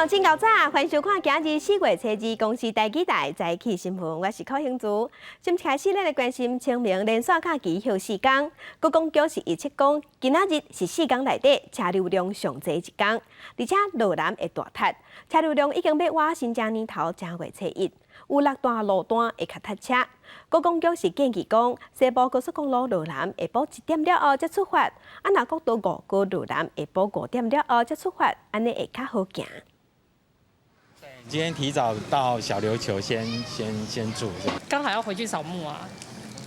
真𠢕早，歡迎收看今日4月初2公視台語台早起新聞，我是柯興竹。先開始，咱來關心清明連續假期歇四工，觀光局是預測講，今仔日是四工內底車流量上濟一工，而且路南會大塞，車流量已經欲倚新正年頭正月初一，有六段路段會較塞車。觀光局是建議講，西部高速公路路南下晡1點了後才出發，啊若國道5號路南下晡5點了後才出發，按呢會較好行。今天提早到小琉球先住，剛好要回去掃墓啊，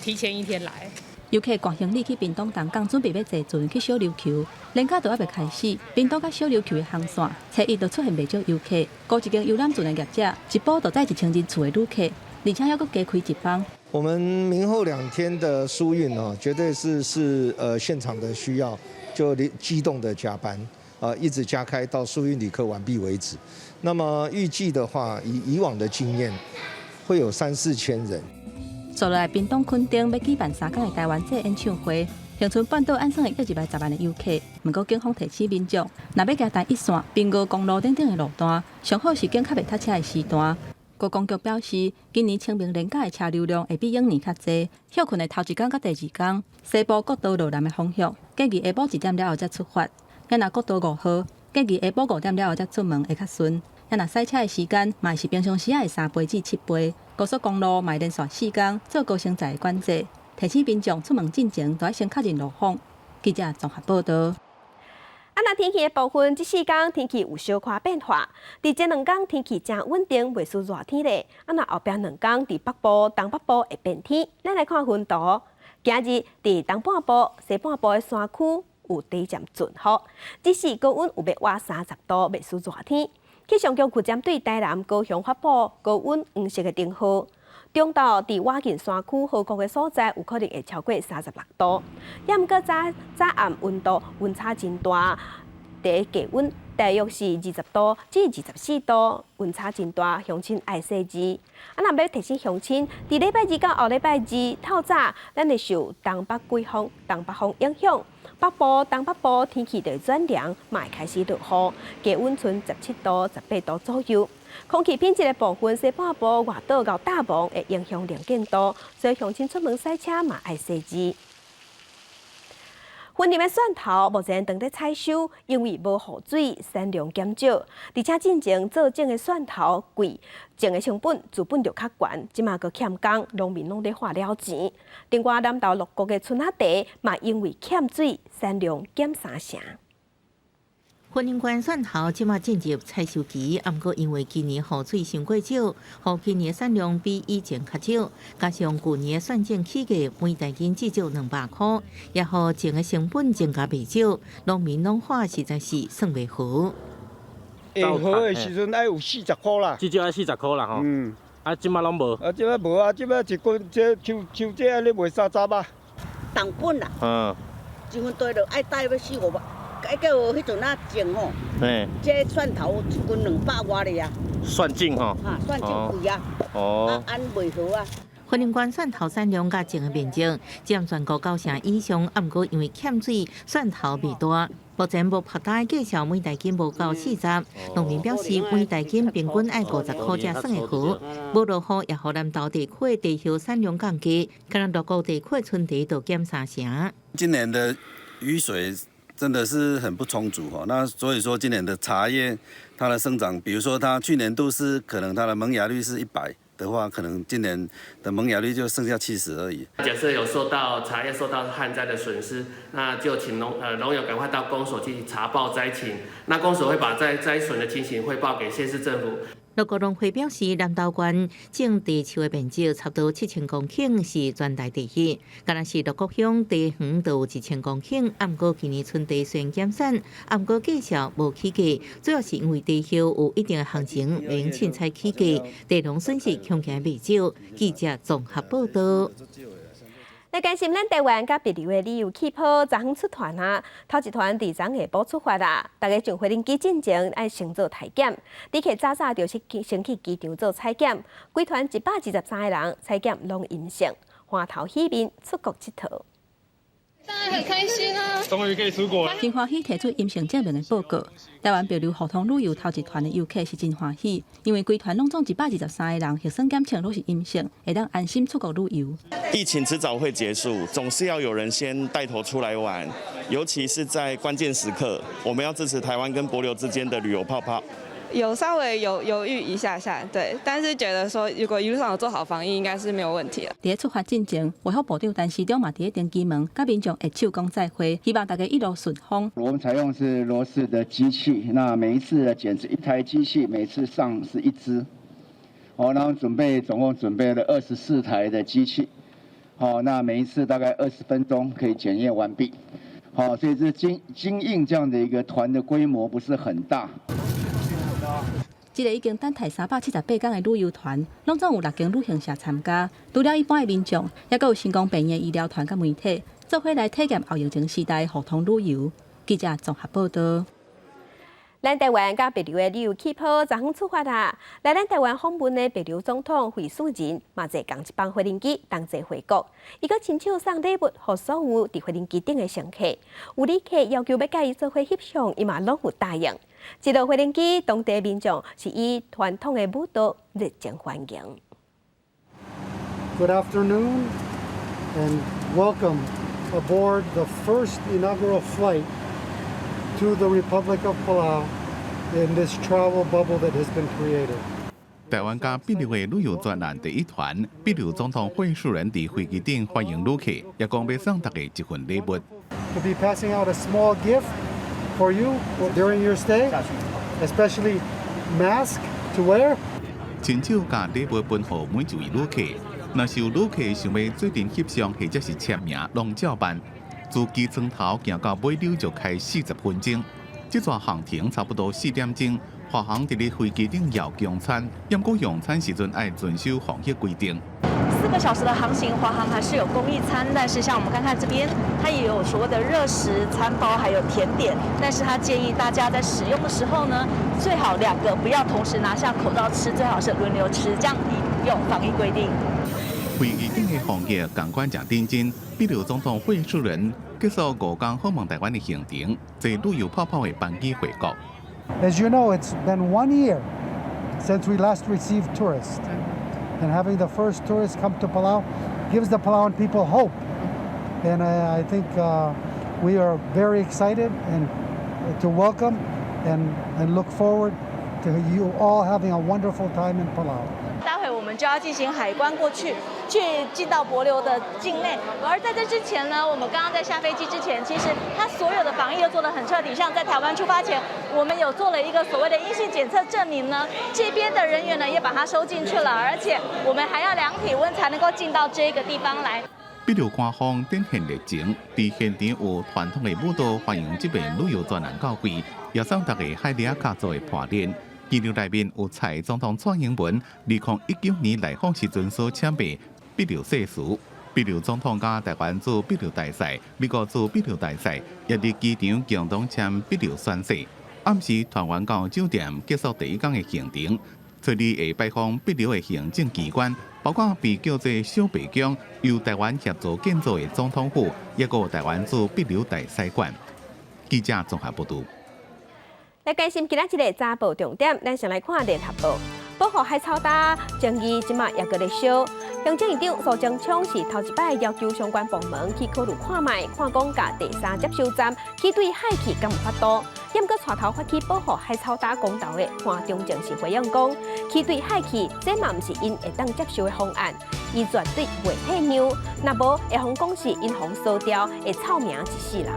提前一天來。遊客攜行李去屏東東港，準備欲坐船去小琉球，連假都猶未開始，屏東佮小琉球的航線，初一就出現袂少遊客。孤一間遊覽船的業者，一晡就載1000人次的旅客，而且猶閣加開一班。我們明後2天的疏運哦，絕對是現場的需要，就機動的加班，啊，一直加開到疏運旅客完畢為止。那麼預計的話，以以往的經驗，會有三四千人。接落來，屏東墾丁欲舉辦3工的台灣祭演唱會，恆春半島按算會約入來10萬的遊客。毋過警方提醒民眾，若欲行台一線、屏五公路等等的路段，上好是揀較袂塞車的時段。觀光局表示，今年清明連假的車流量會比往年較濟。歇睏的頭一工佮第二工，西部國道路南的方向，建議下晡1點了後才出發；若國道5號，建議下晡5點了後才出門會較順。若駛車的時間，嘛是平常時的3倍至7倍。高速公路嘛連續四工做高升載的管制，提醒民眾出門進前都愛先確認路況。記者綜合報道。啊，若天氣的部分，這四工天氣有小可變化。佇這兩工天氣誠穩定，袂輸熱天咧。啊，若後壁兩工佇北部、東北部會變天。咱來看雲圖，今日佇東半部、西半部的山區有短暫陣雨，只是高溫有欲倚30度，袂輸熱天。氣象局有針對台南、高雄發布高溫黃色的燈號。中晝佇倚近山區河谷的所在，有可能會超過36度。也毋過早早暗溫度溫差真大，佇低溫大約是20度至24度，溫差真大，鄉親愛細緻。啊，若欲提醒鄉親，佇禮拜二到後禮拜二透早，咱會受東北季風、東北風影響，北部、東北部天氣就會轉涼，嘛會開始落雨，低溫賰17度、18度左右。空氣品質的部分，西半部外島佮大鵬會影響能見度，所以鄉親出門駛車嘛愛細緻。雲林的蒜頭目前正佇採收，因為無雨水，產量減少，而且進前做種的蒜頭貴，種的成本資本就較懸，這馬閣欠工，農民攏咧喝了錢。另外，南投六股的春仔茶嘛因為欠水，產量減三成。雲林縣蒜頭這馬進入採收期，毋過因為今年雨水傷過少，予今年產量比以前較少，加上舊年蒜種起價每大斤至少200箍，也予種的成本增加袂少，農民攏話實在是算袂好。下好的時陣愛有40箍啦，至少愛四十箍啦吼。啊，這馬攏無。啊，這馬無啊，這馬一斤這像像這按呢賣30啊。重本啦。一份地就愛貸欲四五百。愛叫彼陣仔種吼，這蒜頭一斤200外咧啊！蒜種吼，哈，蒜種貴啊，啊，按袂好啊。雲林縣蒜頭產量佮種的面積佔全國九成以上，毋過因為欠水，蒜頭袂大。目前無曝焦的價每大斤無夠40，農民表示每大斤平均愛50箍才算會好。無落雨也予南投地區的茶葉產量降低，可能六股地區的春茶就減三成。今年的雨水真的是很不充足哈，那所以說今年的茶葉它的生長，比如說它去年度是可能它的萌芽率是100的話，可能今年的萌芽率就剩下70而已。假設有受到茶葉受到旱災的損失，那就請農友趕快到公所去查報災情，那公所會把災損的情形匯報給縣市政府。六股農會表示，南投縣種茶樹的面積差不多7000公頃，是全台第一。敢若是六股鄉茶園就有1000公頃，毋過今年春茶雖然減產，毋過價數無起價，主要是因為茶葉有一定的行情，袂用凊彩起價，茶農損失恐驚袂少。記者綜合報道。來關心咱台灣佮帛琉的旅遊氣泡，昨昏出團啊，頭一團佇昨下晡出發啦。大家上飛行機進前愛先做體檢，旅客早早就是先去機場做採檢，規團123個人採檢攏陰性，歡頭喜面出國𨑨迌。當然很開心啊！終於可以出國了。真歡喜提出陰性證明的報告。台灣帛琉互通旅遊頭一團的遊客是真歡喜，因為規團攏總123個人核酸檢測攏是陰性，會當安心出國旅遊。疫情遲早會結束，總是要有人先帶頭出來玩，尤其是在關鍵時刻，我們要支持台灣跟帛琉之間的旅遊泡泡。有稍微有猶豫一下下，對，但是覺得說如果一路上有做好防疫，應該是沒有問題的。佇咧出發進前，衛福部長陳時中嘛佇咧登機門，佮民眾握手講再會，希望大家一路順風。我們採用是羅氏的機器，那每一次的檢測一台機器，每次上是一支，好，然後準備總共準備了24台的機器，好，那每一次大概20分鐘可以檢驗完畢，好，所以這經經營這樣的一個團的規模不是很大。這個已經等待378天的旅遊團，攏總有六間旅行社參加。除了一般的民眾，猶閣有成功病院醫療團佮媒體，做伙來體驗後疫情時代互通旅遊。記者綜合報道。咱台灣佮帛琉的旅遊氣泡昨昏出發啦！來咱台灣訪問的帛琉總統惠恕仁嘛坐仝一班飛行機同齊回國。伊閣親手送禮物予所有佇飛行機頂的乘客。有旅客要求欲佮伊做伙翕相，伊嘛攏有答應。一落飛行機，當地民眾是以傳統的舞蹈熱情歡迎。 Good afternoon and welcome aboard the first inaugural flight to the Republic of Palau in this travel bubble that has been created. 台灣佮帛琉的旅遊專案第一團，帛琉總統惠恕仁佇飛機頂歡迎旅客，也講欲送大家一份禮物。 To be passing out a small gift for you during your stay, especially mask to wear. 親手共禮物分予每一位旅客，若是有旅客想欲做陣翕相或者是簽名，攏照辦。自機艙頭行到尾溜就開40分鐘，這逝航程差不多4點鐘。華航佇咧飛機頂有供餐，毋過用餐時陣愛遵守防疫規定。 4個小時的航行，華航還是有供一餐，但是像我們看看這邊，它也有所謂的熱食餐包，還有甜點。但是他建議大家在使用的時候呢，最好兩個不要同時拿下口罩吃，最好是輪流吃，這樣以有防疫規定。飛機頂的防疫仝款誠認真，帛琉總統惠恕仁結束5天訪問台灣的行程，坐旅遊泡泡的班機回國。 As you know, it's been one year since we last received tourists. And having the first tourists come to Palau gives the Palauan people hope. And I think we are very excited and to welcome and look forward to you all having a wonderful time in Palau. 待會我們就要進行海關過去，去進到帛琉的境內。而在這之前呢，我們剛剛在下飛機之前，其實他所有的防疫都做得很徹底。像在台灣出發前，我們有做了一個所謂的陰性檢測證明呢，這邊的人員呢也把它收進去了，而且我們還要量體溫才能夠進到這個地方來。帛琉官方展現熱情，佇現場有傳統的舞蹈歡迎這邊旅遊專案到會，也送大家海蜊仔做的破鏈。機場內面有蔡總統蔡英文2019年來訪時陣所簽的帛琉誓詞，帛琉總統佮台灣駐帛琉大使、美國駐帛琉大使，也佇機場共同簽帛琉宣誓。暗時團員到酒店結束第一工的行程，初二會拜訪帛琉的行政機關，包括被叫做小白宮，由台灣協助建造的總統府，抑閣有台灣駐帛琉大使館。記者綜合報導。來關心今仔日的早報重點，咱先來看聯合報。保護海草礁爭議這馬猶閣咧燒。行政院長蘇貞昌是頭一擺要求相關部門去考慮看覓，看講共第三接收站去對海去敢有法度。毋過帶頭發起保護海草礁公投的潘忠政是回應講，去對海去，這嘛毋是𪜶會當接受的方案，伊絕對袂退讓。若無會予講是𪜶予燒掉，會臭名一世人。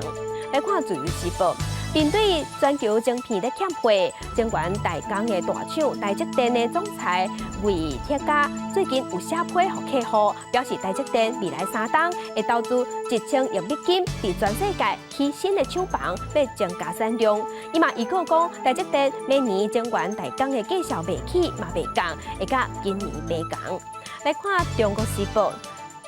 來看自由時報。面對全球晶片咧欠貨，晶圓代工的大廠台積電的總裁魏哲家最近有寫批予客戶，表示台積電未來3冬會投資1000億美金，佇全世界起新的廠房，欲增加產量。伊嘛預告講，台積電明年晶圓代工的價數袂起嘛袂降，會佮今年袂仝。來看中國時報，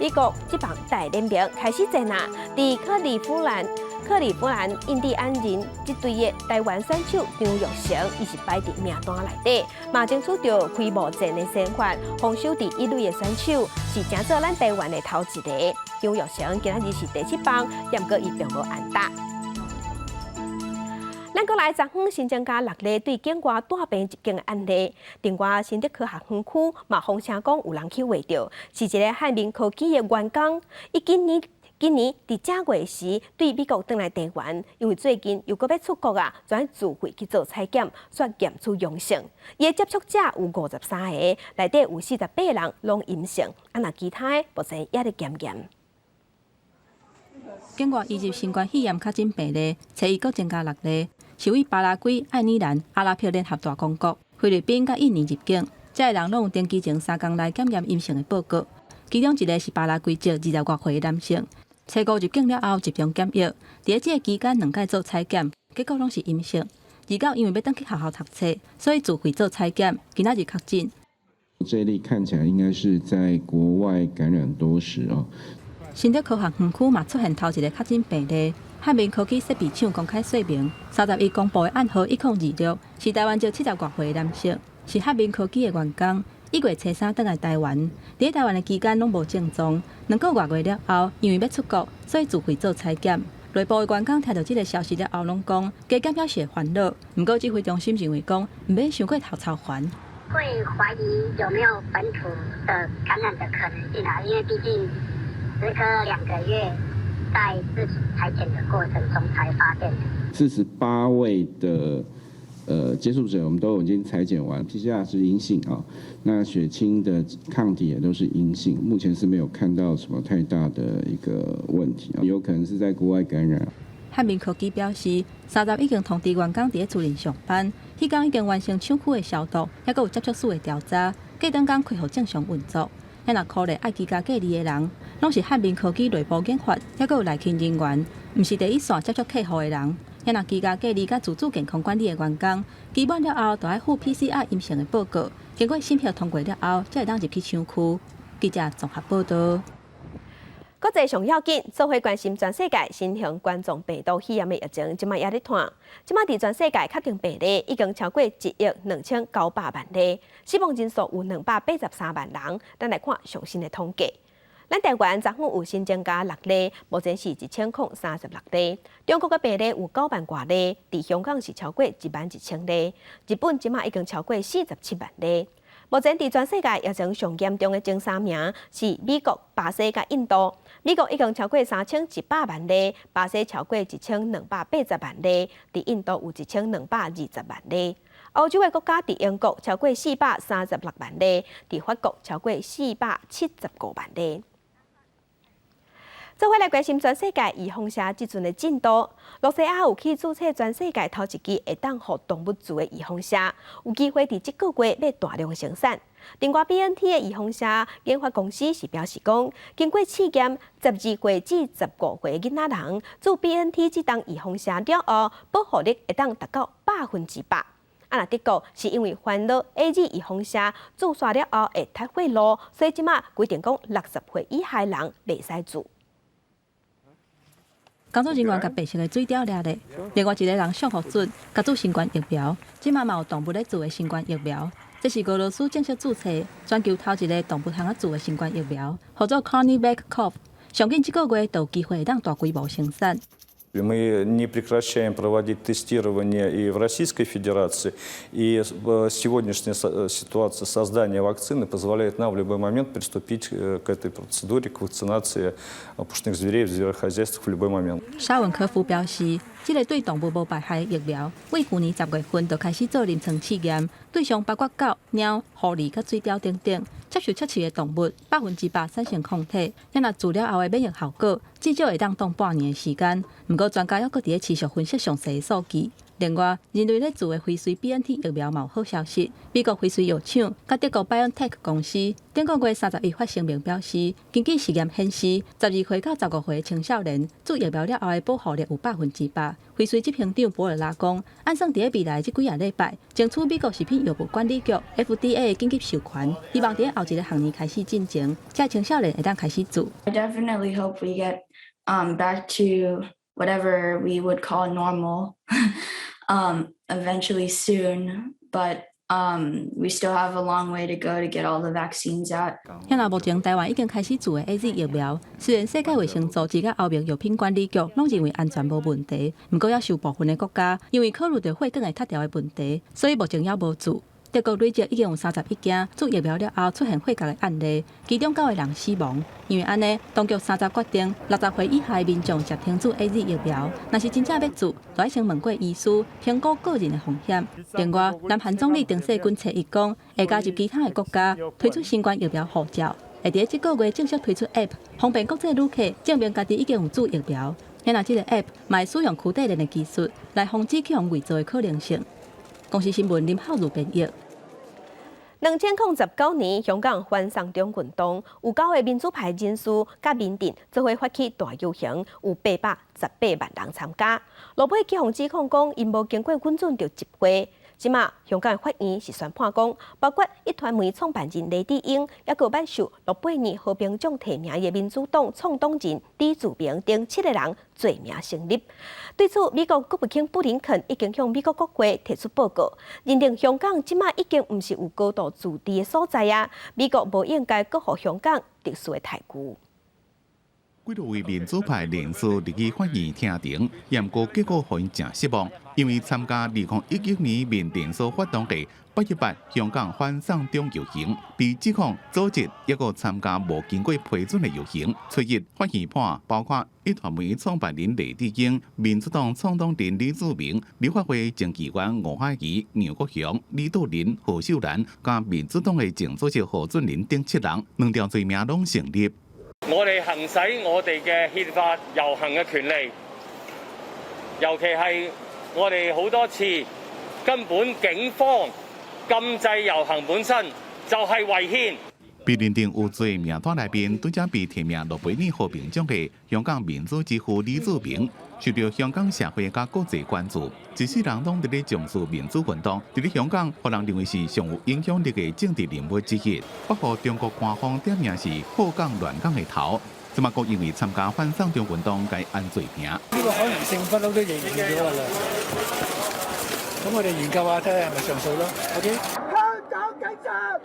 美國職棒大聯盟開始戰啊，佇克利夫蘭。克里夫蘭印第安人這隊的台灣選手張育成，伊是擺佇名單內底，嘛爭取著開幕戰的先發，防守佇一壘的選手是成做咱台灣的頭一個。張育成今仔日是第七棒，毋過伊並無安打。咱閣來昨昏新增加六例對境外帶病入境的案例，另外新竹科學園區嘛風聲講有人去穢著，是一个漢民科技的員工，伊今年佇正月時對美國轉來台灣，因為最近又閣欲出國啊，轉自費去做採檢，煞驗出陽性。伊的接觸者有53个，內底有48人攏陰性，啊若其他的目前猶咧檢驗。境外移入新冠肺炎確診病例，初一閣增加六例，是為巴拉圭、愛爾蘭、阿拉伯聯合大公國、菲律賓佮印尼入境，這个人攏有登機前3工內檢驗陰性的報告。其中一个是巴拉圭籍20外歲的男性，初五入境了後集中檢疫，佇這个期間兩擺做採檢，結果攏是陰性。29因為欲轉去學校讀冊，所以自費做採檢，今仔日確診。這例看起來應該是在國外感染多時哦。新竹科學園區嘛出現頭一个確診病例，漢民科技設備廠公開說明，31公布的案號1026，是台灣籍70外歲的男性，是漢民科技的員工。1月初3轉來台灣，佇台灣的期間攏無症狀，2個外月了後，因為欲出國，所以自費做採檢。內部的員工聽著這个消息了後，攏講加檢表示會煩惱，毋過指揮中心認為講毋免傷過頭操煩。會懷疑有沒有本土的感染的可能性啊，因為畢竟時隔2個月，在自己採檢的過程中才發現。48位的接觸者，我們都已經採檢完，PCR 是陰性啊，那血清的抗體也都是陰性，目前是沒有看到什麼太大的一個問題啊，有可能是在國外感染。漢民科技表示，30已經通知員工佇咧厝裡上班，彼工已經完成廠區的消毒，猶閣有接觸史的調查，隔轉工恢復正常運作。遐若可能愛居家隔離的人，攏是漢民科技內部研發，猶閣有內勤人員，毋是第一線接觸客戶的人。遐若居家隔離佮自主健康管理的員工，期滿了後，就愛附 PCR 陰性的報告，經過審核通過了後，才會當入去廠區。記者綜合報道。國際上要緊，做伙關心全世界新型冠狀病毒肺炎的疫情，這擺猶咧湠。這擺佇全世界確定病例已經超過1億2900萬例，死亡人數有283萬人。咱來看上新的統計。咱台灣昨昏有新增加六例，目前是1036例。中國的病例有9萬外例，佇香港是超過1萬1千例。日本這擺已經超過47萬例。目前佇全世界疫情上嚴重的前三名是美國、巴西佮印度。美國已經超過3100萬例，巴西超過1280萬例，佇印度有1220萬例。歐洲的國家佇英國超過436萬例，佇法國超過475萬例。做伙來關心全世界預防射這陣的進度。露西亞有去註冊全世界頭一支會當予動物注的預防射，有機會佇這個月欲大量生產。另外，BNT 的預防射研發公司是表示講，經過試驗，12歲至15歲囡仔人注 BNT 這筒預防射了後，保護力會當達到100%。啊，若德國是因為煩惱 AZ 預防射注射了後會脫血路，所以這馬規定講60歲以下人袂使注。工作人員共白色的水貂掠咧，另外一个人上予準，共注新冠疫苗。這馬嘛有動物咧注的新冠疫苗，這是俄羅斯正式註冊全球頭一个動物通仔注的新冠疫苗，號做 Carnivac-Cov。上緊這個月就有機會會當大規模生產。 Мы не прекращаем проводить тестирование и в Российской Федерации, и сегодняшняя ситуация создания вакцины позволяет нам в любой момент приступить к этой процедуре, к вакцинации пушных зверей в зверохозяйствах в любой момент. 沙文科夫表示，這个對動物無排害疫苗，對舊年10月份就開始做臨床試驗，對象包括狗、貓、狐狸佮水貂等等，接受測試的動物100%產生抗體，若注了後的免疫效果至少會當擋半年的時間。毋過專家猶閣佇咧持續分析詳細的數據。另外，人類咧注的輝瑞 BNT 疫苗嘛有好消息，美國輝瑞藥廠佮德國 BioNTech 公司頂個月31發聲明表示，根據實驗顯示，12歲到15歲青少年注疫苗了後的保護力有100%。輝瑞執行長博爾拉講，按算佇咧未來這幾仔禮拜，爭取美國食品藥物管理局 FDA 的緊急授權，希望佇咧後一个學年開始進前，這青少年會當開始注。 I definitely hope we get back to Whatever we would call normal eventually soon, but we still have a long way to go to get all the vaccines out. 遐若目前台灣已經開始注的 AZ 疫苗，雖然世界衛生組織佮歐盟藥品管理局攏認為安全無問題，毋過猶受部分的國家因為考慮著血管會塌掉的問題，所以目前猶無注。德國累積已經有31件注疫苗了後出現血結的案例，其中九個人死亡。因為按呢，當局三十決定60歲以下的民眾暫停注 AZ 疫苗。若是真正欲注，就愛先問過醫師，評估個人的風險。另外，南韓總理丁世均初一講，會加入其他的國家推出新冠疫苗護照，會佇這個月正式推出 App，方便國際旅客證明家己已經有注疫苗。若這個 App 嘛會使用區塊鏈的技術來防止去予偽造的可能性。公視新聞林浩如編譯。2019年，香港反送中運動，有九个民主派人士佮民陣做伙發起大遊行，有818萬人參加。落尾去予指控講，𪜶無經過允准就集會。這馬香港法院是宣判講，包括壹傳媒創辦人黎智英，抑閣挽受諾貝爾和平獎提名的民主黨創黨人李柱銘等七個人罪名成立。對此，美國國務卿布林肯已經向美國國會提出報告，認定香港這馬已經毋是有高度自治的所在啊！美國無應該閣予香港特殊的待遇。幾多位民主派人士入去法院聽庭，毋過結果予𪜶誠失望，因為參加2019年緬甸所發動的818香港反送中遊行，被指控組織抑閣參加無經過批准的遊行。初一法院判，包括壹傳媒創辦人黎智英、民主黨創黨人李柱銘、立法會前議員吳靄儀、楊國雄、李道麟、何秀蘭，佮民主黨的前主席何俊仁等七人，兩條罪名攏成立。我哋行使我哋嘅憲法遊行嘅權利，尤其係我哋好多次根本警方禁制遊行本身就係違憲。被認定有罪名單內面，拄才被提名諾貝爾和平獎的香港民主之父李柱銘，受著香港社會佮國際關注。一世人攏佇咧重視民主運動，佇咧香港，予人認為是上有影響力的政治人物之一。不過中國官方點名是禍港亂港的頭，這馬閣因為參加反送中運動，共按罪名。呢個可能性不嬲都認咗啦。咁我哋研究下睇下係咪上訴咯。OK。香港警察。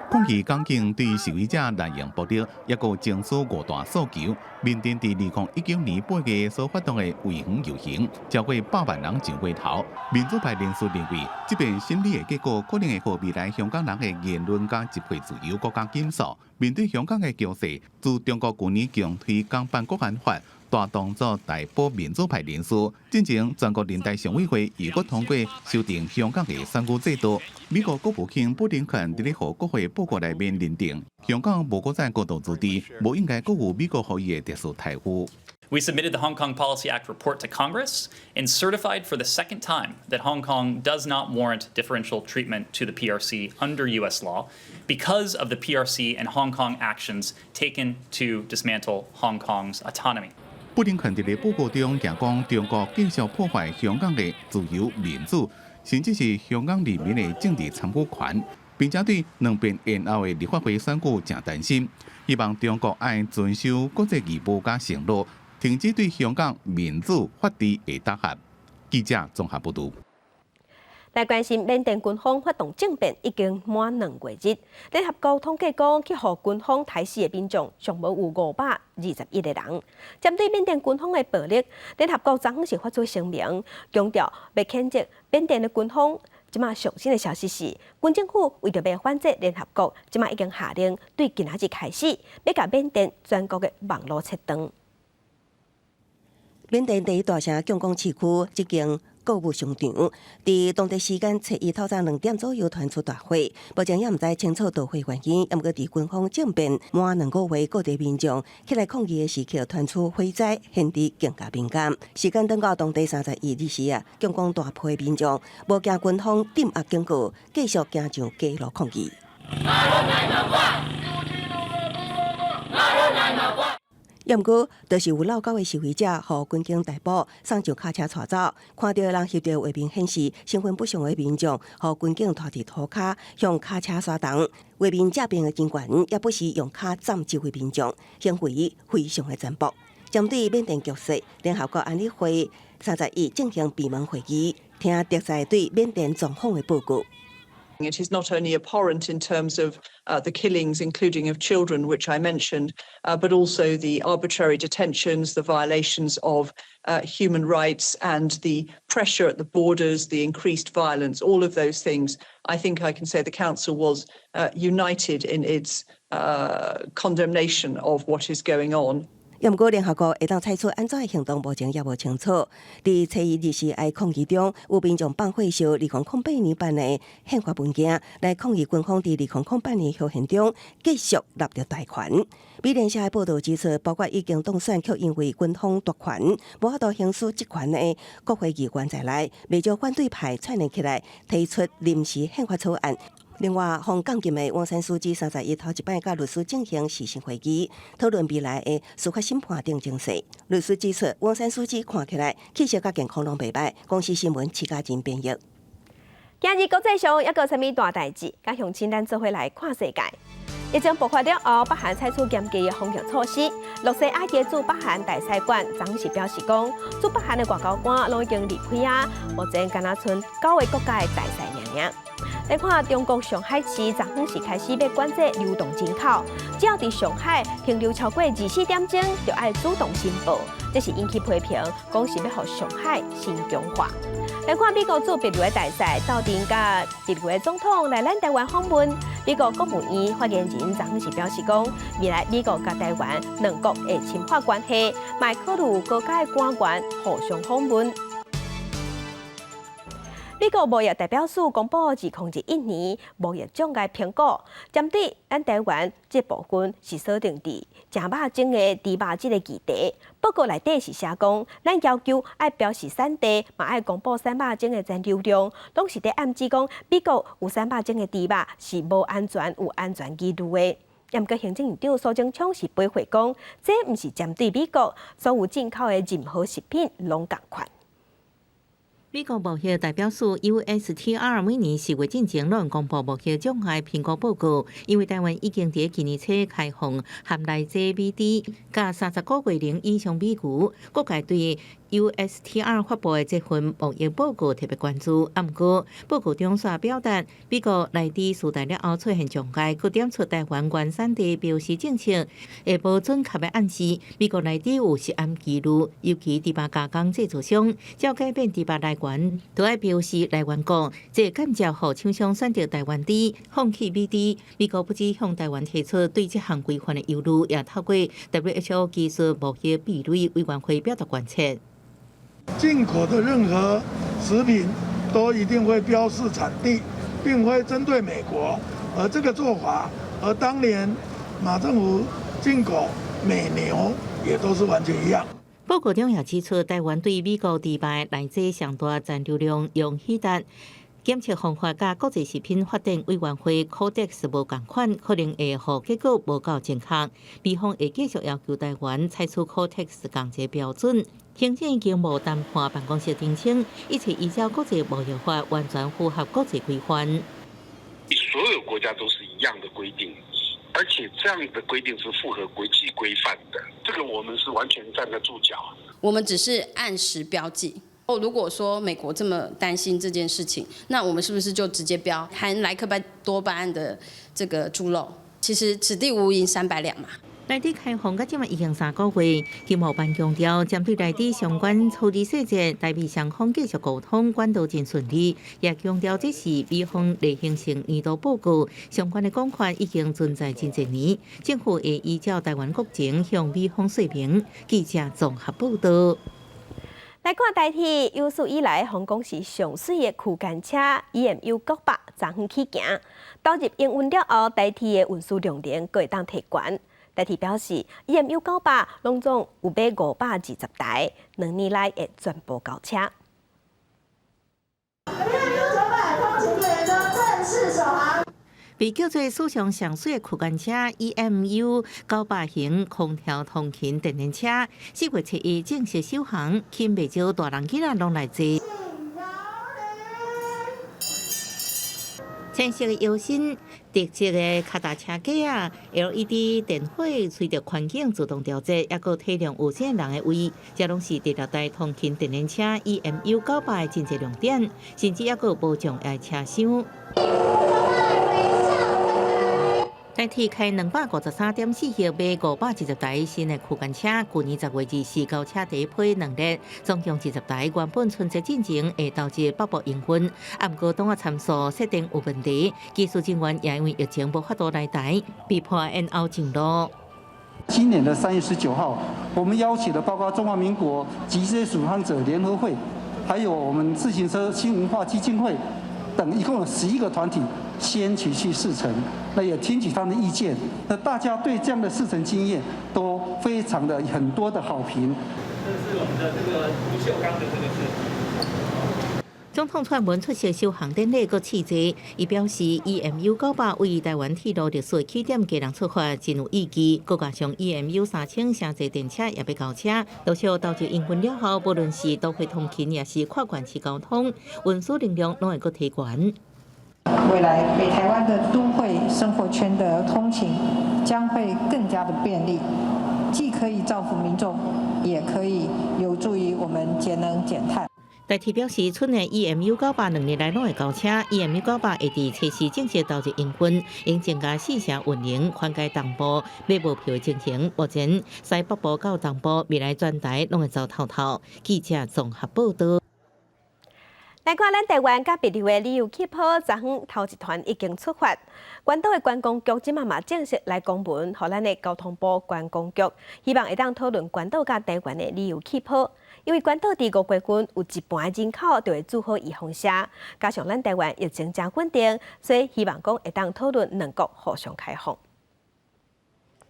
抗議港警對示威者濫用暴力，抑閣爭取五大訴求。緬甸佇2019年8月所發動的維園遊行，超過百萬人上街頭。民主派人士認為，這遍審理的結果可能會予未來香港人的言論佮集會自由閣較緊束。面對香港的局勢，自中國舊年強推港版國安法，大動作逮捕民主派人士。進前全國人大常委會又閣通過修訂香港的選舉制度。美國國務卿布林肯佇咧予國會報告內面認定，香港無閣再高度自治，無應該閣有美國予伊的特殊待遇。 We submitted the Hong Kong Policy Act report to Congress and certified for the second time that Hong Kong does not warrant differential treatment to the PRC under U.S. law because of the PRC and Hong Kong actions taken to dismantle Hong Kong's autonomy. 布林肯佇咧報告中，也講中國繼續破壞香港的自由民主，甚至是香港人民的政治參與權，並且對兩遍延後的立法會選舉誠擔心，希望中國愛遵守國際義務佮承諾，停止對香港民主法治的打壓。記者綜合報導。來關心緬甸軍方發動政變已經滿2個月日，聯合國統計講，去予軍方刣死的民眾上無有521個人。針對緬甸軍方的暴力，聯合國昨昏是發出聲明，強調欲譴責緬甸的軍方。這馬上新的消息是，軍政府為著欲反制聯合國，這馬已經下令對今仔日開始，欲共緬甸全國的網路切斷。緬甸第一大城仰光市區這間購物商場，佇當地時間初一透早2點左右傳出大火，目前猶毋知清楚導火原因。毋過佇軍方政變滿2個月，各地民眾起來抗議的時刻，傳出火災，顯得更加敏感。時間轉到當地31日時啊，仰光大批民眾無驚軍方鎮壓警告，繼續行上街路抗議。猶毋過，就是有落狗的示威者，予軍警逮捕，送上卡車帶走。看著的人翕著畫面顯示，身份不詳的民眾，予軍警拖佇塗跤，向卡車徙動。畫面這邊的警員也不時用跤斬這位民眾，行為非常的殘暴。針對緬甸局勢，聯合國安理會31進行閉門會議，聽特使對緬甸狀況的報告。 It is not only abhorrent in terms of the killings, including of children, which I mentioned, but also the arbitrary detentions, the violations of human rights, and the pressure at the borders, the increased violence, all of those things. I think I can say the Council was united in its condemnation of what is going on. 毋過聯合國會當採取按怎的行動，目前猶無清楚。佇初一日時愛抗議中，有民眾放火燒2008年頒的憲法文件，來抗議軍方佇2008年修憲中繼續納著大權。美聯社的報導指出，包括已經當選卻因為軍方奪權，無法度行使職權的國會議員在內，袂少反對派串聯起來提出臨時憲法草案。另外，予監禁的翁山蘇姬31頭一擺佮律師進行視訊會議，討論未來的司法審判等情勢。律師指出，翁山蘇姬看起來氣色佮健康攏袂䆀。公視新聞徐家仁編譯。今日國際上猶閣有啥物大代誌？佮鄉親咱做伙來看世界。疫情爆發了後，北韓採取嚴格的防疫措施。露西亞籍駐北韓大使館昨昏是表示講，駐北韓的外交官攏已經離開啊，目前敢若賰九个國家的大使爾爾。來看中國上海市，昨昏是開始欲管制流動人口，只要佇上海停留超過24點鐘，就愛主動申報。這是引起批評，講是欲予上海新疆化。來看美國駐帛琉的大使鬥陣佮帛琉的總統來咱台灣訪問，美國國務院發言人昨昏是表示講，未來美國佮台灣兩國會深化關係，嘛會考慮高階官員互相訪問。美國貿易代表署公布2021年貿易障礙評估，針對咱台灣這部分是鎖定佇食肉種的豬肉這个議題。報告內底是寫講，咱要求愛標示產地，嘛愛公布瘦肉精的殘留量，攏是佇暗指講美國有瘦肉精的豬肉是無安全、有安全疑慮的。毋過行政院長蘇貞昌是回駁講，這毋是針對美國所有進口的任何食品攏仝款。美國貿易代表署 USTR 每年4月進前攏公布貿易障礙評估報告，因為台灣已經佇今年初開放含內製美豬，佮30個月零以上美牛，各界對 USTR 發布的這份貿易報告特別關注。啊，毋過報告中煞表達，美國萊豬事代了後出現障礙，閣點出台灣原產地標示政策會無準確的暗示，美國萊豬有食安疑慮，尤其豬肉加工製造商，只要改變豬肉來源，都愛標示來源國，這間接予廠商選擇台灣豬，放棄美豬。美國不只向台灣提出對這項規範的憂慮，也透過 WHO 技術貿易壁壘委員會表達關切。進口的任何食品都一定會標示產地，並非針對美國。而這個做法和當年馬政府進口美牛也都是完全一樣。報告中也指出，台灣對美國豬肉內製上大殘留量用許達檢測方法佮國際食品發展委員會 Codex 無仝款，可能會予結果無夠正確。美方會繼續要求台灣採取 Codex 仝一個標準。行政經貿談判辦公室澄清，一切依照國際貿易法，完全符合國際規範。所有國家都是一樣的規定，而且這樣的規定是符合國際規範的，這個我們是完全站得住腳。我們只是按實標記。哦，如果說美國這麼擔心這件事情，那我們是不是就直接標含萊克多巴胺的這個豬肉？其實此地無銀三百兩嘛。萊豬開放到這馬已經3個月，經貿辦強調，針對萊豬相關處理細節，台美雙方繼續溝通，管道真順利。也強調這是美方例行性年度報告，相關的講法已經存在真濟年，政府會依照台灣國情向美方說明。記者綜合報道。來看台鐵有史以來，予人講是上媠的區間車 EMU 900昨昏起行，投入營運了後，台鐵的運輸量能閣會當提懸。台鐵表示，EMU 900攏總有買520台，2年內會全部交車。 EMU 900通勤列車正式首航。被叫做史上上媠的區間車 EMU 900型空調通勤電聯車，4月7日正式首航，吸引袂少大人囡仔攏來坐。淺色的腰身，特色的跤踏車架仔，LED 電火隨著環境自動調節，抑閣體諒有線人的胃，這攏是第六代通勤電聯車 EMU 900的真濟亮點，甚至抑閣無障礙車廂。台鐵開253.4億買510台新的區間車，去年10月24交車第一批兩列，總共20台。原本春節進前會投入北部營運，啊，毋過檔案參數設定有問題，技術人員也因為疫情無法度來台，被迫延後上路。今年的3月19號，我們邀請了包括中華民國脊椎損傷者聯合會，還有我們自行車新文化基金會等，一共有11個團體。先期去試乘，那也聽取他們的意見，那大家對這樣的試乘經驗都非常的很多的好評。這是我們的這個不鏽鋼的這個設計。總統蔡英文出席首航典禮，閣試坐，伊表示 EMU 900為台灣鐵路歷史起點基隆出發，真有意義。閣加上 EMU 3000城際電車也欲交車，陸續投入營運了後，無論是都會通勤，抑是跨縣市交通，運輸能量攏會閣提懸。未來北台灣的都會生活圈的通勤將會更加的便利，既可以造福民眾，也可以有助於我們節能減碳。台鐵表示，春年 EMU 9002日內攏會交車，EMU 900會佇測試正式投入營運，應增加四成運能，緩解東部買無票的情形。目前西北部到東部未來全台攏會走透透。記者綜合報道。來看咱台灣佮帛琉的旅遊氣泡，昨昏頭一團已經出發。關島的觀光局這馬嘛正式來公文，予咱的交通部觀光局，希望會當討論關島佮台灣的旅遊氣泡。因為關島佇5月份有一半的人口就會注好預防射，加上咱台灣疫情誠穩定，所以希望講會當討論兩國互相開放。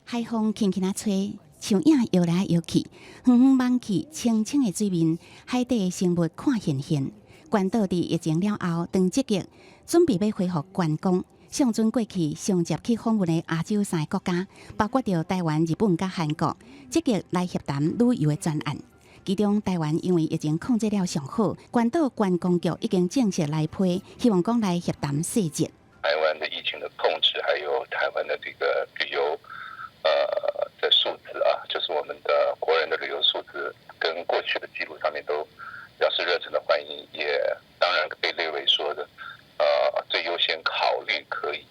海風輕輕仔吹，樹影搖來搖去，遠遠望去，清清的水面，海底的生物看現現。關島佇疫情了後，當積極準備欲恢復觀光。上陣過去上捷去訪問的亞洲三个國家，包括著台灣、日本佮韓國，積極來協談旅遊的專案。其中台灣因為疫情控制了上好，關島觀光局已經正式來批，希望講來協談細節。台灣的疫情的控制，還有台灣的這個旅遊，的數字啊，就是我們的國人的旅遊數字，跟過去的記錄上面都表示熱忱的歡迎，也當然被列為說的，最優先考慮可以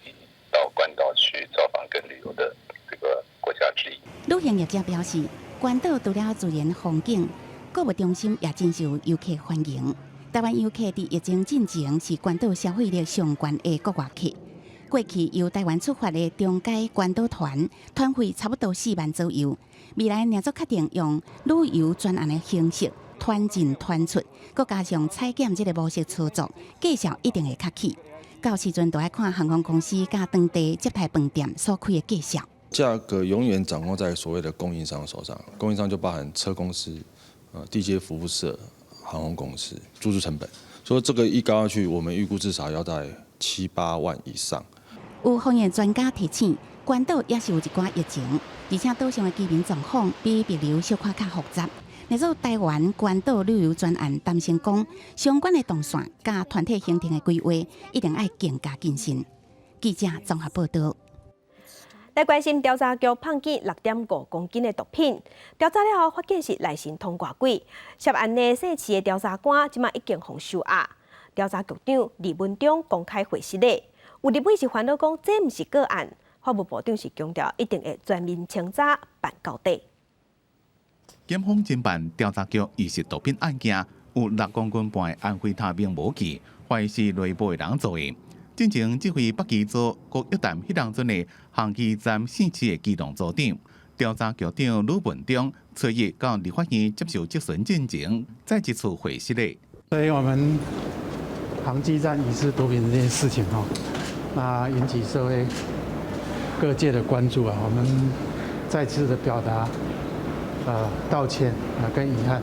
到關島去造訪跟旅遊的這個國家之一。旅行業者表示，關島除了自然風景，購物中心也真受遊客歡迎。台灣遊客佇疫情進前是關島消費力上懸的國外客。過去由台灣出發的中階關島團，團費差不多4萬左右。未來若做確定用旅遊專案的形式，團進團出，閣加上採檢這个模式操作，價數一定會較起。到時陣就愛看航空公司佮當地接待飯店所開的價數。價格永遠掌握在所謂的供應商手上，供應商就包含車公司、地接服務社、航空公司、住宿成本。所以這個一高下去，我們預估至少要在七八萬以上。有防疫專家提醒，關島也是有一寡疫情，而且島上的居民狀況比帛琉小可較複雜。例如台灣關島旅遊專案擔心講，相關的動線佮團體行程的規劃，一定愛更加謹慎。記者綜合報道。來關心調查局判檢6.5公斤的毒品，調查了後發現是內神通外鬼，涉案的姓徐的調查官這馬已經予收押。調查局長李文忠公開回失禮，有立委是煩惱講這毋是個案，法務部長是強調一定會全面清查辦到底。檢方偵辦調查局疑似毒品案件，有6公斤半的安非他命武器，懷疑是內部的人做的。進前這位北基組國約談彼當陣的航機站姓徐的機動組長，調查局長呂文忠，初一到立法院接受質詢進前，再一次回失禮。所以我們航機站疑似毒品這件事情哦，那引起社會各界的關注啊，我們再次的表達道歉啊跟遺憾。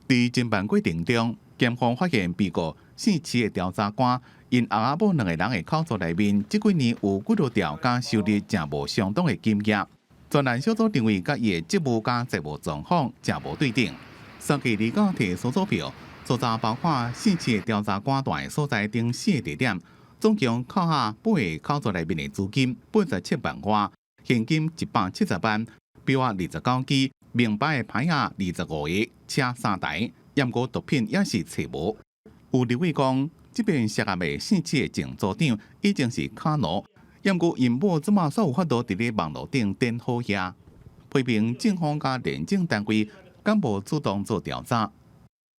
佇偵辦過程中，檢方發現被告姓徐的調查官，𪜶翁仔某兩个人的口座內面，這幾年有幾落兆佮收入誠無相當的金額。專案小組認為，佮伊的職務佮財務狀況誠無對等。三月29提索票，搜查包括姓徐的調查官蹛的所在等四个地點，總共扣下八个口袋內面的資金87萬外，現金170萬，錶仔29支，名牌的牌仔25個，車三台，毋過毒品也是揣無。有立委講，這邊涉案的姓謝的前組長已經是卡奴，毋過𪜶某這馬煞有法度佇咧網路頂典好額，批評政府佮廉政單位敢無主動做調查。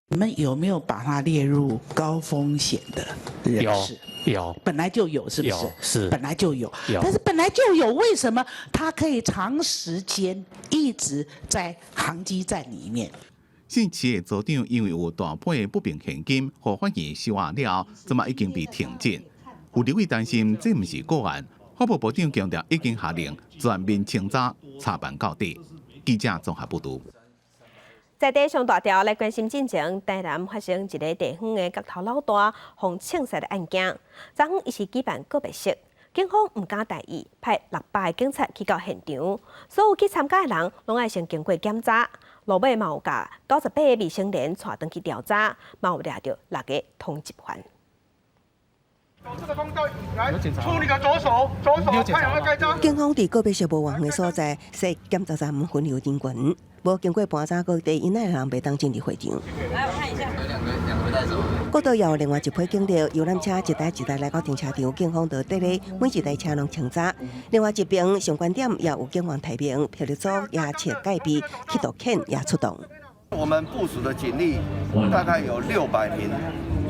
你們有沒有把它列入高風險的人士？有，本來就有，是不是？有，是。本來就有，有。但是本來就有，為什麼他可以長時間一直在航機站裡面？姓謝的組長因為有大筆不明現金，予法院收押了後，這馬已經被停職。有立委擔心這毋是個案，法務部長強調已經下令全面清查，查辦到底。記者綜合報導。在地上大條來關心進前，台南發生一个地方的角頭老大予槍殺的案件。昨昏伊是舉辦告別式，警方毋敢大意，派600个警察去到現場，所有去參加的人攏愛先經過檢查。落尾嘛有共98个未成年帶轉去調查，嘛有掠著六个通緝犯。這個通道，來，出你的左手，左手，看有沒有蓋章。警方佇告別式無偌遠的所在設檢查站分流人群，無經過盤查各地以內的人袂當進入會場。來，我看一下。有兩個，兩個帶走。國道也有另外一批警力，遊覽車一台一台來到停車場，警方就佇咧每一台車攏清查。另外一邊上懸點也有警員待命，霹靂組也設戒備，緝毒犬也出動。我們部署的警力大概有600名，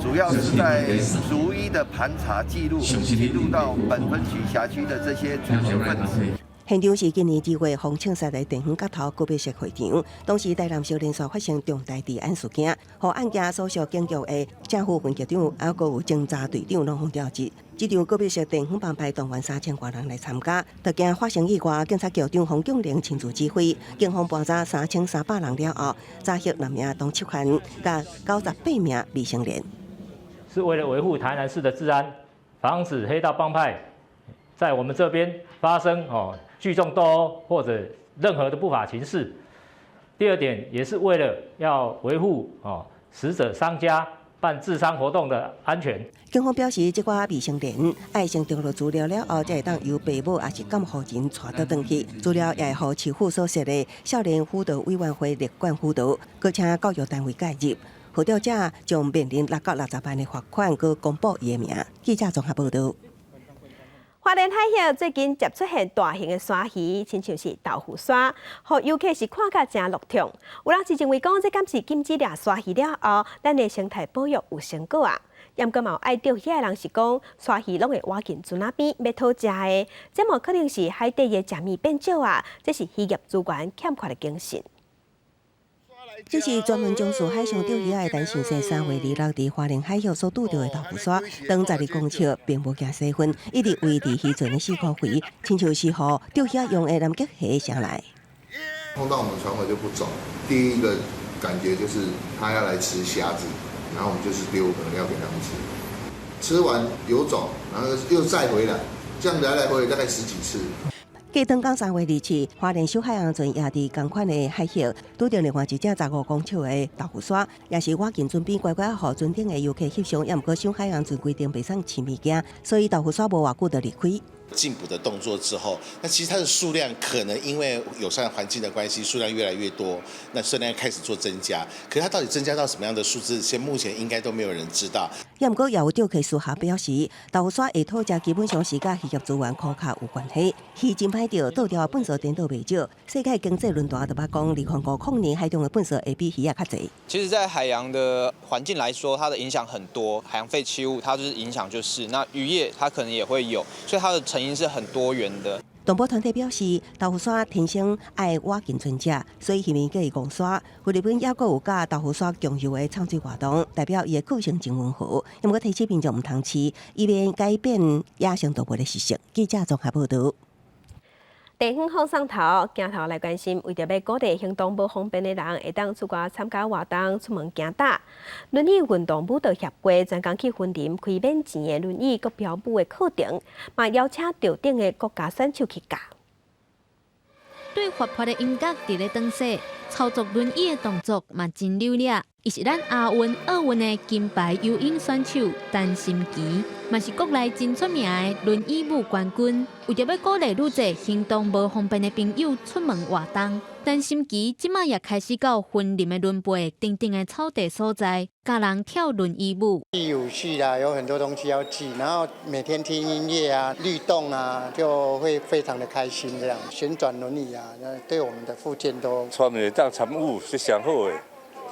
主要是在逐一的盤查記錄，記錄到本分區轄區的這些主謀分子。現場是今年2月予槍殺的地方角頭告別式會場，當時台南市連續發生重大治安事件，予案件所屬警局的正副分局長，還閣有偵查隊長攏予調職。這場告別式地方幫派動員3000外人來參加，著驚發生意外，警察局長馮炯明親自指揮，警方盤查3300人了後，查獲六名通緝犯，佮98名未成年。是為了維護台南市的治安，防止黑道幫派在我們這邊發生哦聚眾鬥毆或者任何的不法情事。第二點，也是為了要維護哦死者喪家辦治喪活動的安全。警方表示，這寡未成年愛先登錄資料了後，才會當由爸母抑是監護人帶倒轉去。資料也會予市府所設的少年輔導委員會列管輔導，閣請教育單位介入。好釣者將面臨6到60萬的罰款，閣公布伊的名。記者綜合報導。花蓮海峽最近接出現大型的鯊魚，親像是豆腐鯊，予遊客是看甲誠樂痛。有人是認為講，這敢是禁止掠鯊魚了後，咱的生態保育有成果啊。毋過嘛有愛釣魚的人是講，鯊魚攏會倚近船仔邊欲討食的，這無可能是海底的食物變少啊，這是漁業資源欠缺的警訊。這是專門從事海上釣魚的陳先生3月26佇花蓮海峽所拄著的豆腐鯊，長12公尺，並無驚洗粉，一直圍佇漁船的四箍圍，親像是予釣魚用的南極蝦聲來。碰到我們船尾就不走，第一個感覺就是他要來吃蝦子，然後我們就是丟饵料給他們吃，吃完游走，然後又再回來，這樣來來回回大概十幾次。過當講3月27，花蓮小海洋船也佇仝款的海域，拄著另外一隻15公尺的豆腐鯊，也是倚近船邊乖乖予船頂的遊客翕相，也毋過守海洋船規定袂使飼物件，所以豆腐鯊無偌久就離開。禁捕的動作之後，那其實它的數量可能因為友善環境的關係，數量越來越多，那數量開始做增加。可是它到底增加到什麼樣的數字，現目前應該都沒有人知道。也毋過也有釣客私下表示，豆腐鯊會討食基本上是佮漁業資源枯竭有關係。魚真歹釣，倒釣糞埽顛倒袂少。世界經濟論壇就捌講，2050年海中的糞埽會比魚仔較濟。其實，在海洋的環境來說，它的影響很多。海洋廢棄物，它就是影響就是，那漁業它可能也會有，所以它的成因是很多元的。動保團體表示，豆腐鯊天生愛倚近船隻，所以魚民叫伊戇鯊。菲律賓猶閣有佮豆腐鯊共游的唱水活動，代表伊的個性真溫和。毋過提醒民眾毋通飼，以免改變野生動物的習性。記者綜合報導。地方放送頭鏡頭來關心，為著欲鼓勵行動無方便的人，會當出外參加活動、出門行搭。輪椅運動舞蹈協會專工去雲林開免錢的輪椅國標舞的課程，嘛邀請頭等的國家選手去教。對活潑的音樂佇咧轉踅，操作輪椅的動作嘛真流利。伊是咱亞運、奧運的金牌游泳選手陳芯琪，嘛是國內真出名的輪椅舞冠軍。為著欲鼓勵愈濟行動無方便的朋友出門活動，陳芯琪這擺也開始到雲林的崙背等等的草地所在，教人跳輪椅舞。有趣啦，有很多東西要記，然後每天聽音樂啊、律動啊，就會非常的開心。這樣旋轉輪椅啊，對我們的復健都。全民會當參與是上好的。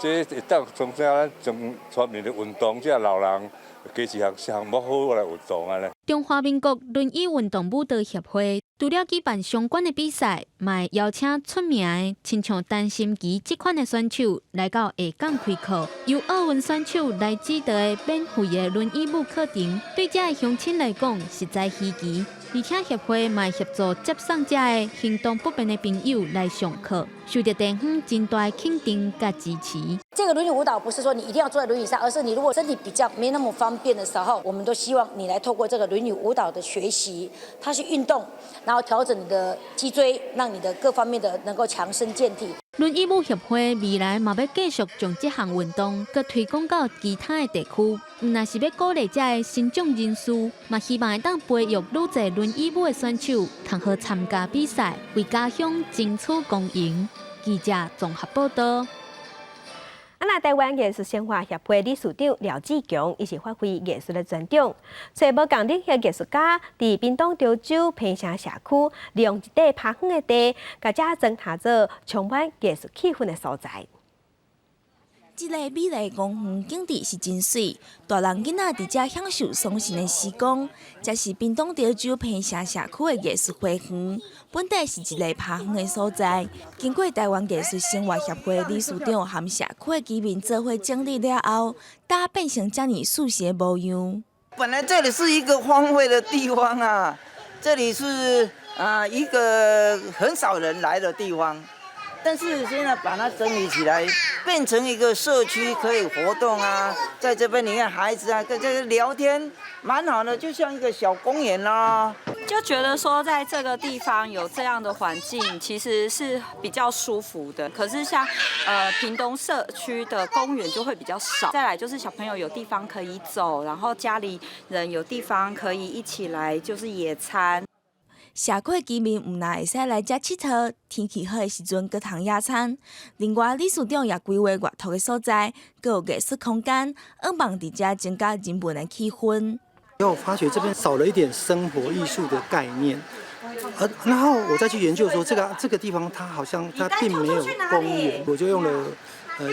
這會當增加咱全全民的運動，這老人加一項項目好來運動按呢。中華民國輪椅運動舞蹈協會除了舉辦相關的比賽，嘛會邀請出名的，親像陳芯琪這款的選手來到下港開課，由奧運選手來指導的免費的輪椅舞課程，對遮的鄉親來講實在稀奇。而且協會嘛會協助接送遮的行動不便的朋友來上課，受著地方真大的肯定佮支持。這個輪椅舞蹈不是說你一定要坐在輪椅上，而是你如果身體比較沒那麼方便的時候，我們都希望你來透過這個輪椅舞蹈的學習，它是運動，然後調整你的脊椎，讓你的各方面的能夠強身健體。輪椅舞協會未來嘛欲繼續將這項運動閣推廣到其他的地區，毋但是欲鼓勵遮的身障人士，嘛希望會當培育愈濟輪椅舞的選手，通好參加比賽，為家鄉爭取光榮。記者綜合報道。啊，那台灣藝術生活協會理事長廖志強，伊是發揮藝術的專長，揣無仝領域藝術家佇屏東潮州平城社區，利用一塊拋荒的地，共遮裝下做充滿藝術氣氛的所在。這个美麗公園景致是真媠，大人囡仔佇遮享受鬆神的時光。這是屏東潮州平城社區的藝術花園，本底是一个拋荒的所在。經過台灣藝術生活協會理事長和社區的居民做伙整理了後，噠變成遮爾舒適的模樣。本來這裡是一個荒廢的地方啊，這裡是啊一個很少人來的地方。但是現在把它整理起來，變成一個社區可以活動啊，在這邊你看孩子啊，跟這個聊天，蠻好的，就像一個小公園啦。就覺得說，在這個地方有這樣的環境，其實是比較舒服的。可是像屏東社區的公園就會比較少。再來就是小朋友有地方可以走，然後家裡人有地方可以一起來，就是野餐。社區居民毋但會使來遮𨑨迌，天氣好的時陣閣通野餐。另外，理事長也規劃閱讀的所在，閣有藝術空間，向望佇遮增加人文的氣氛。我發覺這邊少了一點生活藝術的概念，而然後我再去研究說，這個地方它好像它並沒有公園，我就用了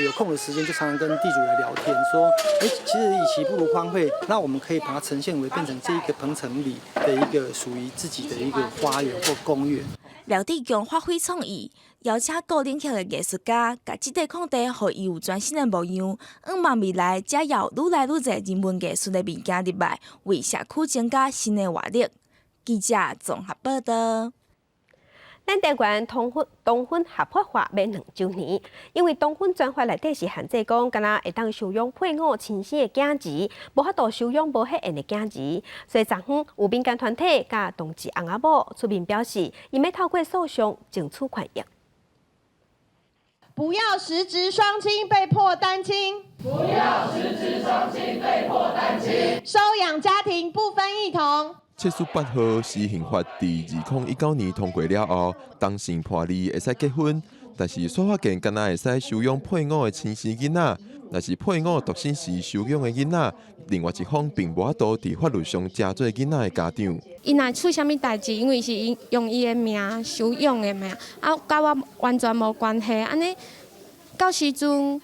有空的時間就常常跟地主來聊天，說，欸，其實與其不如荒廢，那我們可以把它呈現為變成這一個鵬城里的一個屬於自己的一個花園或公園。廖志強發揮創意，邀請各領域的藝術家，共這塊空地予伊有全新的模樣。向望未來，遮有愈來愈濟人文藝術的物件入來，為社區增加新的活力。記者綜合報道。咱台灣同婚合法化欲2週年，因為同婚專法內底是限制講，干焦會當收養配偶親生的囝兒，無法度收養無血緣的囝兒。所以昨昏有民間團體佮同志翁仔某出面表示，𪜶欲透過訴訟爭取權益。不要實質雙親被迫單親，不要實質雙親被迫單親，收養家庭不分異同。7月8號，施行法佇2019年通過了後，同性伴侶會使結婚，但是煞發現干焦會使收養配偶的親生囡仔，若是配偶獨身時收養的囡仔，另外一方並無法度佇法律上成做囡仔的家長。伊若出啥物代誌，因為是用伊的名收養的名，啊，佮我完全無關係。按呢，到時陣，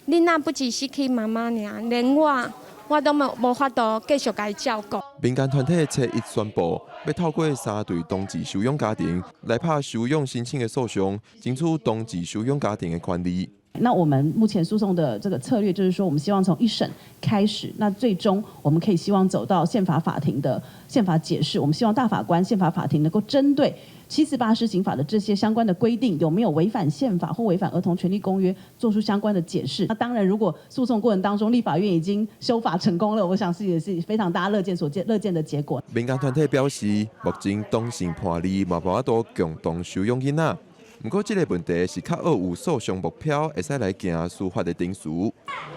囡仔不只失去媽媽爾，連我我都無法度繼續共伊照顧。民間團體初一宣布，欲透過三對同志收養家庭來拍收養申請的訴訟，爭取同志收養家庭的權利。那我們目前訴訟的這個策略，就是說，我們希望從一審開始，那最終我們可以希望走到憲法法庭的憲法解釋。我們希望大法官、憲法法庭能夠針對748施行法的這些相關的規定，有沒有違反憲法或違反兒童權利公約，做出相關的解釋。那當然，如果訴訟過程當中立法院已經修法成功了，我想是也是非常大家樂見所見樂見的結果。民間團體表示，目前同性伴侶嘛無法度共同收養囡仔。毋過，這个問題是較愛有訴訟目標，會使來行司法的程序。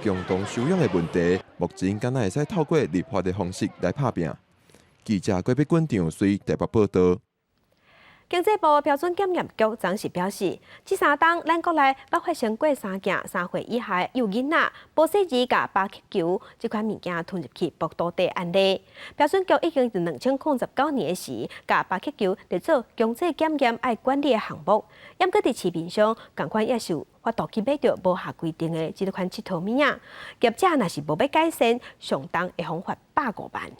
共同收養的問題，目前敢若會使透過立法的方式來拍拚。記者郭碧君、張穗台北報導。經濟部標準檢驗局昨時表示，這3冬咱國內捌發生過三件3歲以下幼囡仔無細膩共巴克球這款物件吞入去腹肚底案例。標準局已經佇2019年的時，共巴克球列做強制檢驗愛管理的項目。猶閣佇市面上，仝款也是有法度去買著無合規定的這款𨑨迌物仔。業者若是無欲改善，上重會予罰150萬。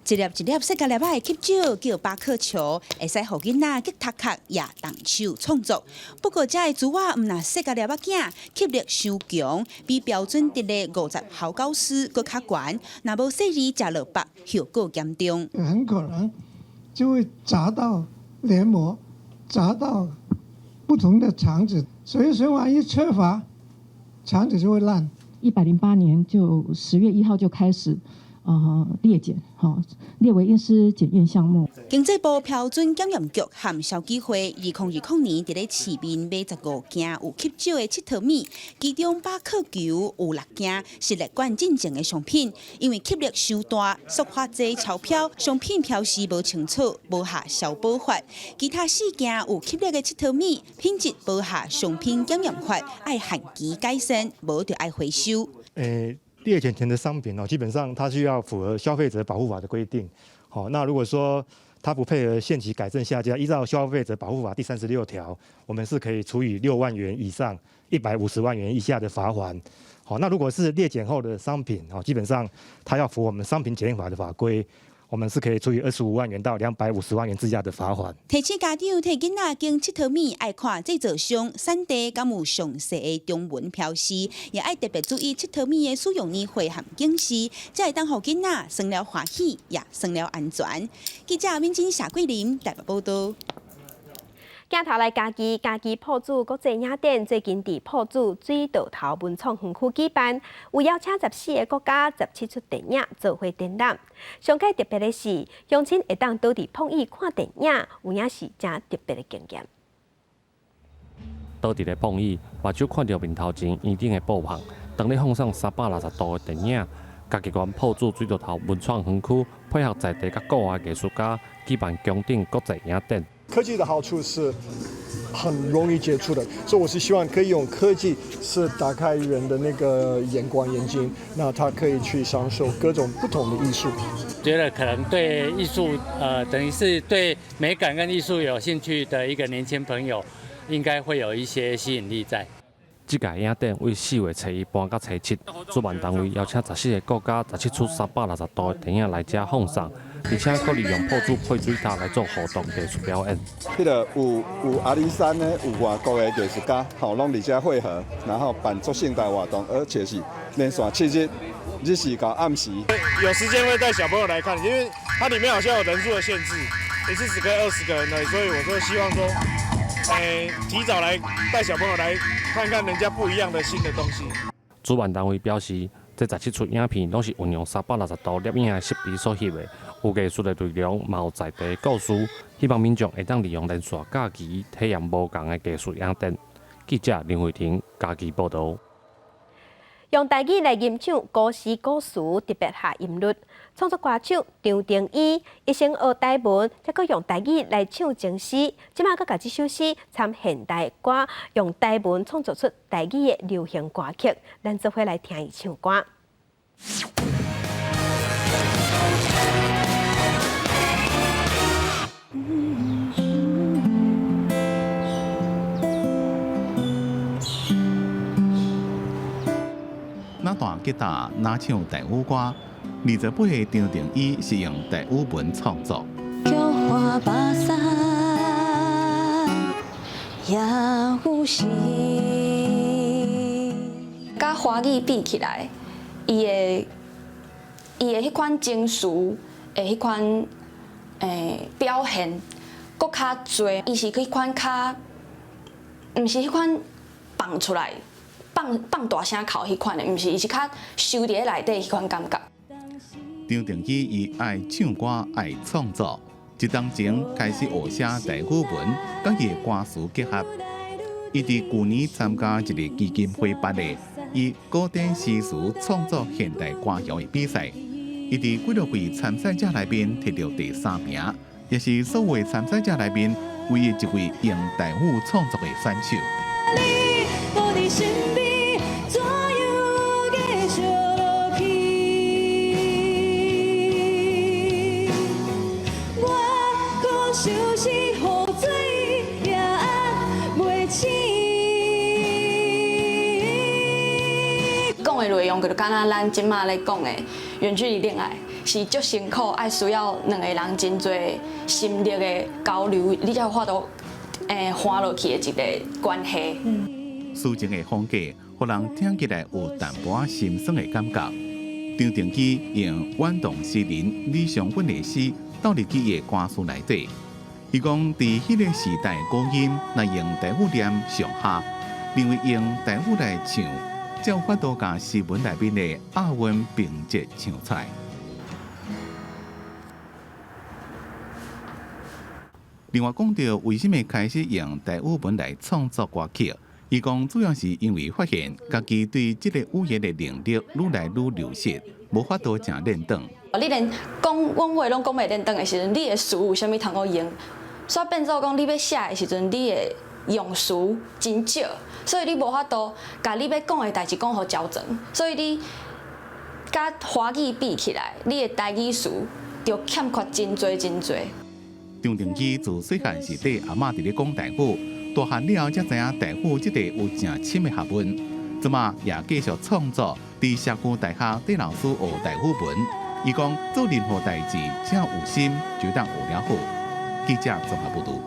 一粒一粒細甲粒仔的吸石叫巴克球，會使予囡仔激頭殼也動手創作。不過，這个珠仔毋但細甲粒仔囝，吸力傷強，比標準值的50毫高斯閣較懸。若無細膩食落腹，後果嚴重。很可能就會砸到黏膜，砸到不同的腸子，所以循環一缺乏，腸子就會爛。108年就10月1號就開始。列檢，吼，列為驗屍檢驗項目。經濟部標準檢驗局和消基會，2020年佇咧市面買15件有吸石的𨑨迌物，其中巴克球有6件是列管進前的商品，因為吸力傷大，塑化劑超標，商品標示無清楚，無合消保法。其他4件有吸力的𨑨迌物，品質無合商品檢驗法，愛限期改善，無就愛回收。列檢前的商品哦，基本上它需要符合消費者保護法的規定。好，那如果說它不配合限期改正下架，依照消費者保護法第36條，我們是可以處以6萬元以上150萬元以下的罰鍰。好，那如果是列檢後的商品哦，基本上它要符合我們商品檢驗法的法規。我們是可以處以25萬元到250萬元之下的罰鍰。提醒家長替囡仔揀𨑨迌物，愛看製造商、產地敢有詳細的中文標示，也愛特別注意𨑨迌物的使用年歲和警示，才會當予囡仔耍了歡喜，也耍了安全。記者敏珍、謝桂林台北報導。鏡頭來嘉義，嘉義朴子國際影展最近佇朴子水道頭文創園區舉辦，有邀請14個國家17齣電影做伙展覽。上蓋特別的是，鄉親會當倒佇膨椅看電影，有影是誠特別的經驗。倒佇咧膨椅，目睭看著面頭前圓頂的布幕，當咧放送360度的電影。嘉義縣朴子水道頭文創園區配合在地佮國外藝術家舉辦穹頂國際影展。科技的好處是很容易接觸的，所以我是希望可以用科技是打開人的那個眼光眼睛，那他可以去享受各種不同的藝術。覺得可能對藝術，等於是對美感跟藝術有興趣的一個年輕朋友，應該會有一些吸引力在。這屆影展為4月初一播到初七，主辦單位邀請14個國家17齣360度的電影來遮放送，而且閣利用朴子配水塔來做互動藝術表演。彼个有阿里山的，有外國的藝術家，吼，攏佇遮匯合，然後辦足盛大活動，而且是連續7日，日時到暗時。有時間會帶小朋友來看，因為它裡面好像有人數的限制，一次只可以20個人而已，所以我就希望說，提早來帶小朋友來看看人家不一樣的新的東西。主辦單位表示，這17齣影片攏是運用360度攝影的設備所翕的，有藝術的內容，嘛有在地的故事，希望民眾會當利用連線假期體驗無仝的藝術影展。記者林慧婷嘉義報導。用台語來吟唱古詩古詞，特別合音律。創作歌手張定宇一生學台文，才閣用台語來唱情詩。這馬閣共這首詩參現代歌，用台文創作出台語的流行歌曲。咱做伙來聽伊唱歌。若彈吉他，若唱台語歌，28歲張定宇是用台語文創作。菊花白山也有時，佮華語比起來，伊的彼款情緒的彼款表現，閣較濟。伊是彼款較，毋是彼款放出來。放大聲哭彼款的，毋是，伊是較收佇咧內底彼款感覺。張定宇伊愛唱歌，愛創作，一冬前開始學寫台語文，佮伊的歌詞結合。伊佇舊年參加一个基金會辦的以古典詩詞創作現代歌謠的比賽，伊佇幾落位參賽者內面摕著第三名，也是所有參賽者內面唯一一位用台語創作的選手。你無佇身邊，怎樣繼續落去？我講相思雨水也壓袂醒。講的內容就敢若咱這馬咧講的遠距離戀愛，是足辛苦，愛需要兩个人真濟心力的交流，你才有法度換落去的一个關係。抒情的風格，予人聽起來有淡薄仔心酸的感覺。張定基用遠東詩人李尚芬的詩倒入去伊的歌詞內底。伊講，佇彼个時代古音，若用台語念上下，認為用台語來唱，才有法度共詩文內面的押韻平仄唱出來。另外講著為啥物開始用台語文來創作歌曲，伊講主要是因為發現家己對這个語言的能力愈來愈流失，無法度誠練轉。你連講阮話攏講袂練轉的時陣，你的詞有啥物通好用？所以變做講，你欲寫的時陣，你的用詞真少，所以你無法度共你欲講的代誌講予周全。所以你佮華語比起來，你的台語詞就欠缺真濟真濟。張定基自細漢是綴阿嬤佇咧講台語，大漢了後才知影台語這个有誠深的學問。這馬也繼續創作，佇社區大學綴老師學台語文。伊講做任何代誌，只要有心，就當學了好。記者綜合報導。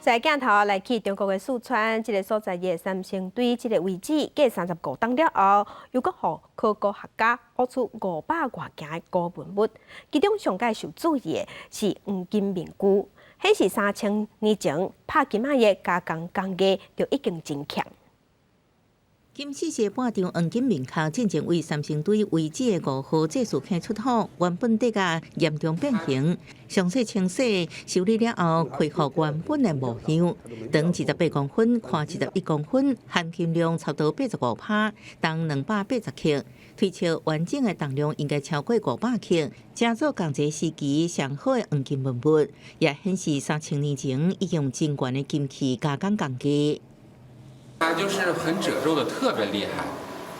在鏡頭來去中國的四川，這个所在的三星堆這个遺址，過35冬了後，又閣予考古學家挖出500外件的古文物，其中上蓋受注意的是黃金面具，顯示3000年前拍金仔的加工工藝就已經真強。金絲蛇半張黃金面殼，進前佇三星堆遺址的五號祭祀坑出土，原本底甲嚴重變形，詳細清洗修理了後，恢復原本的模樣。長28公分，寬21公分，含金量差不多85%，重280克。推測完整的重量應該超過500克，成做仝一个時期上好的黃金文物，也顯示3000年前已經用真懸的金器加工工藝。它就是很褶皺的特別厲害，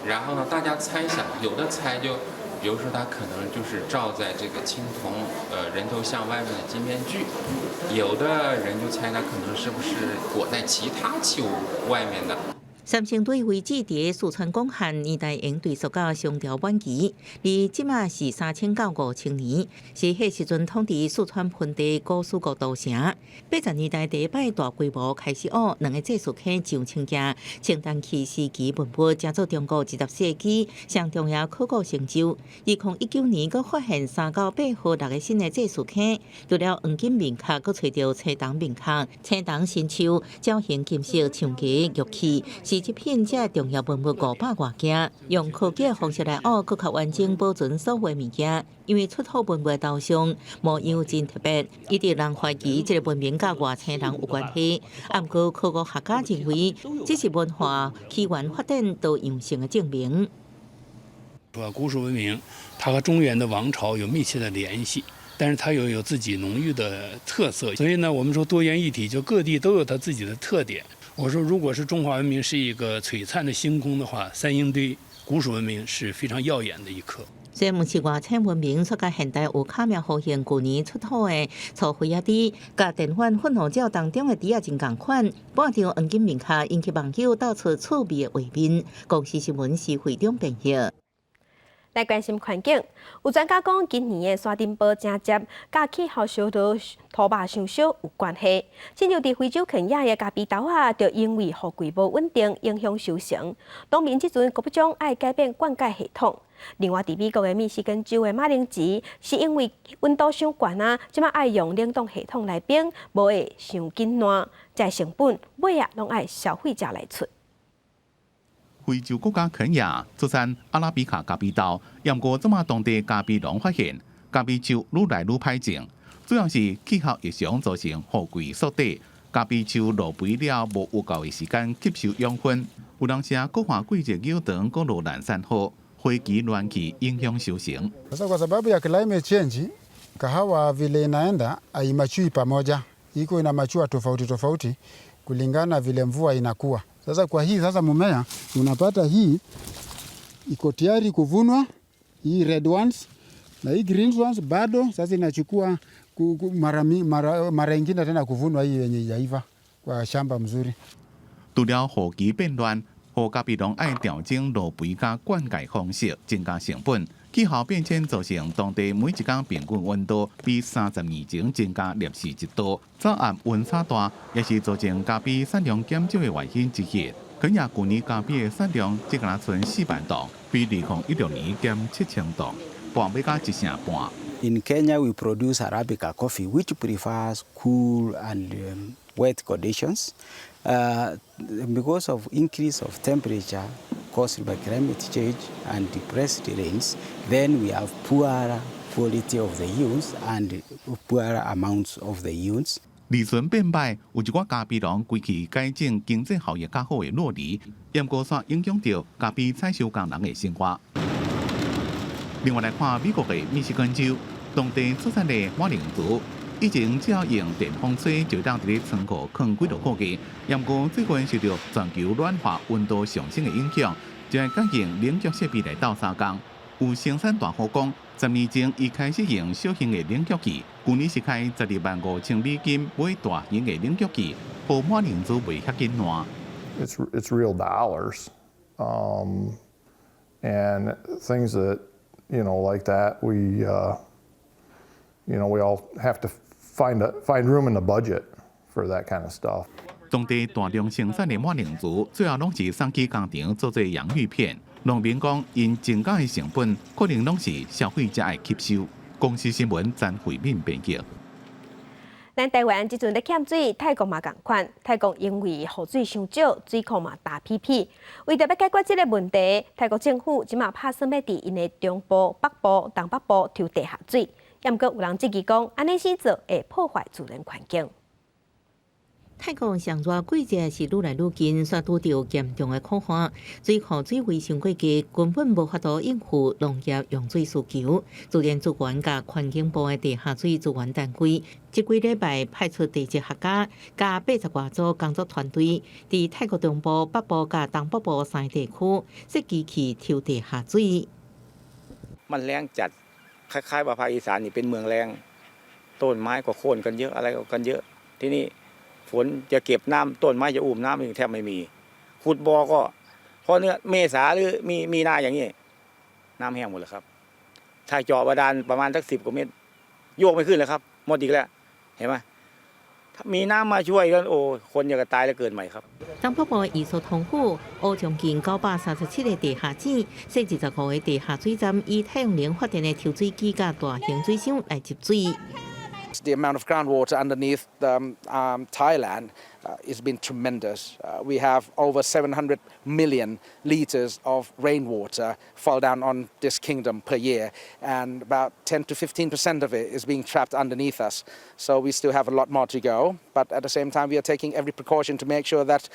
然後呢，大家猜想，有的猜就，比如說它可能就是罩在這個青銅人頭像外面的金面具，有的人就猜它可能是不是裹在其他器物外面的。三星堆遺址佇四川廣漢年代應追溯到商朝晚期，而這馬是3000到5000年，是彼時陣統治四川盆地古蜀國都城。80年代第一擺大規模開始挖兩个祭祀坑上千件青銅器時期文物，成做中國20世紀上重要考古成就。2019年，閣發現3到8號6个新的祭祀坑，除了黃金面殼，閣揣著青銅面殼、青銅神獸、鳥形金色象牙玉器。是這片這重要文物500外件，用科技的方式來挖，閣較完整保存所有物件。因為出土文物的頭像模樣真特別，一直人懷疑這个文明佮外星人有關係。毋過考古學家認為，這是文化起源發展多樣性的證明。說古蜀文明，它和中原的王朝有密切的聯繫，但是它又有自己濃郁的特色。所以呢，我們說多元一體，就各地都有它自己的特點。我說，如果是中華文明是一個璀璨的星空的話，三星堆古蜀文明是非常耀眼的一顆。這毋是外星文明，煞佮現代有巧妙呼應。舊年出土的粗灰仔豬，佮電反粉紅鳥當中的豬仔真仝款。半張黃金面殼引起網友鬥出趣味的畫面。公視新聞是會長編譯。來關心環境，有專家講，今年的沙塵暴誠濟，佮氣候燒熱、土肉傷燒有關係。親像佇非洲肯亞的咖啡豆仔，就因為雨季無穩定，影響收成。農民這陣閣欲將愛改變灌溉系統。另外，佇美國的密西根州的馬鈴薯，是因為溫度傷懸啊，這馬愛用冷凍系統來冰，無會傷緊爛，這成本尾仔攏愛消費者來出。非洲國家肯亞出產阿拉比卡咖啡豆，毋過這馬當地咖啡農發現咖啡樹愈來愈歹種，主要是氣候異常造成雨季縮短，咖啡樹落肥了無有夠的時間吸收養分，有當時啊，閣換季節擾動，閣落難散雨，花期亂去影響收成。 Sasa kwa sababu ya climate change, kahawa vile inaenda haimachui pamoja, iko inamachua tofauti tofauti kulingana vile mvua inakuwa. Sasa kwa hii sasa mumea unapata hii iko tayari kuvunwa, hii red ones na hii green ones bado sasa inachukua mara ingine tena kuvunwa hii yenye haijaiva kwa shamba mzuri. 除了雨期變亂，予咖啡農愛調整落肥佮灌溉方式，增加成本。氣候變遷造成當地每一工平均溫度比30年前增加攝氏1度。早暗溫差大，也是造成咖啡產量減少的原因之一。肯亞舊年咖啡的產量只敢若賰4萬噸，比2016年減7000噸，半欲甲一成半。 In Kenya, we produce Arabica coffee, which prefers cool and wet conditions. Because of increase of temperature caused by climate change and depressed rains, then we have poorer quality of the yields and poorer amounts of the yields. 利潤變歹，有一寡咖啡農規氣改種經濟效益較好的酪梨，毋過煞影響著咖啡採收工人的生活。另外來看美國的密西根州，當地出產的馬鈴薯，以前只要用電風吹就當佇咧倉庫囥幾多個月，毋過最近受著全球暖化溫度上升的影響，就愛改用冷卻設備來鬥相共。有生產大戶講，10年前伊開始用小型的冷卻器，舊年是開12萬5千美金買大型的冷卻器，予馬鈴薯袂遐緊爛。 It's real dollars, and things that like that we we all have to find room in the budget for that kind of stuff. 當地大量生產的馬鈴薯，最後攏是送去工廠做做洋芋片。農民講，𪜶增加的成本，可能攏是消費者愛吸收。公視新聞詹慧敏編輯。咱台灣這陣咧欠水，泰國嘛仝款。泰國因為雨水傷少，水庫嘛焦敝敝。為著欲解決這個問題，泰國政府這馬拍算欲佇𪜶的中部、北部、東北部抽地下水。毋過有人質疑講，按呢式做會破壞自然環境。泰國上熱季節是愈來愈近，煞拄著嚴重的苦旱，水庫水位傷過低，根本無法度應付農業用水需求。自然資源佮環境部的地下水資源單位，這幾禮拜派出地質學家佮80外組工作團隊，佇泰國中部、北部佮東北部三個地區設機器抽地下水。 มันแล้งจัดคล้ายๆว่าภาคอีสานนี่เป็นเมืองแล้งต้นไม้ก็โค่นกันเยอะอะไรก็กันเยอะ ที่นี่ฝนจะเก็บน้ำต้นไม้จะอุ้มน้ำเองแทบไม่มีขุดบ่อก็พอเนื้อเมษาหรือมีมีนาอย่างนี้น้ำแห้งหมดเลยครับ ถ้าเจาะบาดาลประมาณสัก10กว่าเมตรโยกไม่ขึ้นเลยครับ หมดอีกแล้วเห็นไหมถ้ามีน้ำมาช่วยกันโอ้คนอยากจะตายแล้วเกิดใหม่ครับ 東北部藝術通府挖將近937個地下井，設25個地下水站，以太陽能發電的抽水機佮大型水箱來集水。 The amount of groundwater underneath Thailand has been tremendous. We have over 700 million liters of rainwater fall down on this kingdom per year, and about 10 to 15% of it is being trapped underneath us. So we still have a lot more to go, but at the same time, we are taking every precaution to make sure that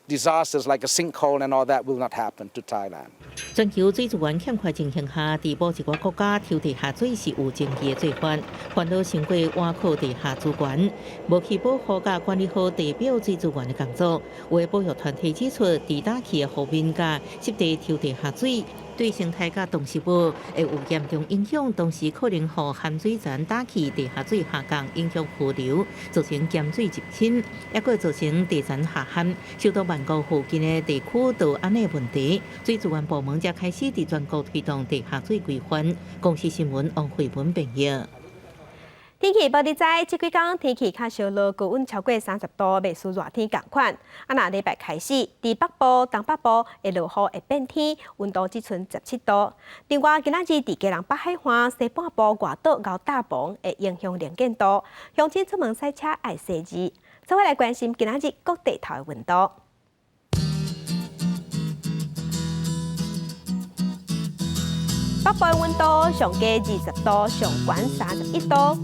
disasters like a sinkhole and all that will not happen to Thailand. 全球水資源欠缺情形下，佇某一個國家抽地下水是有爭議的做法。煩惱傷過倚靠地下資源，無去保護佮管理好地表水資源的工作。有的保育團體指出，佇大氣的湖面佮濕地抽地下水，對生態佮動植物會有嚴重影響，同時可能予含水層打起地下水下降，影響河流，造成鹹水入侵，抑閣造成地層下陷。首都曼谷附近的地區都按呢問題，水資源部門才開始佇全國推動地下水規範。公視新聞王慧文編譯。天氣報你知，這幾工天氣較燒熱，高溫超過30度，袂輸熱天仝款。啊，若禮拜開始，佇北部、東北部會落雨，會變天，溫度只賰17度。另外，今仔日佇基隆北海岸、西半部、外島、𠢕搭風會影響能見度，鄉親出門駛車愛細膩。做伙來關心今仔日各地頭的溫度。北部溫度上低20度，上懸31度。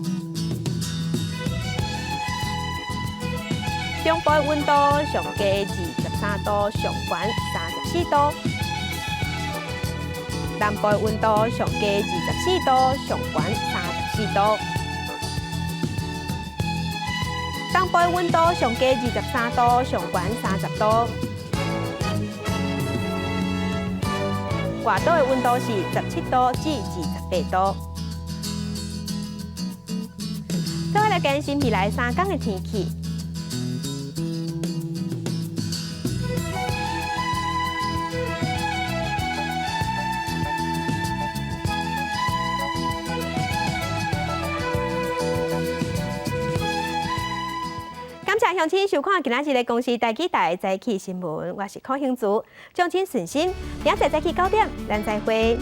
中部溫度上低23度，上懸34度；南部溫度上低24度，上懸34度；東部溫度上低23度，上懸30度。外島的溫度是17度至28度。再來關心未來3天的天氣。感謝鄉親收看今仔日的公視台語台早起新聞，我是柯興祖，將請順心，明仔載早起9點，咱再會。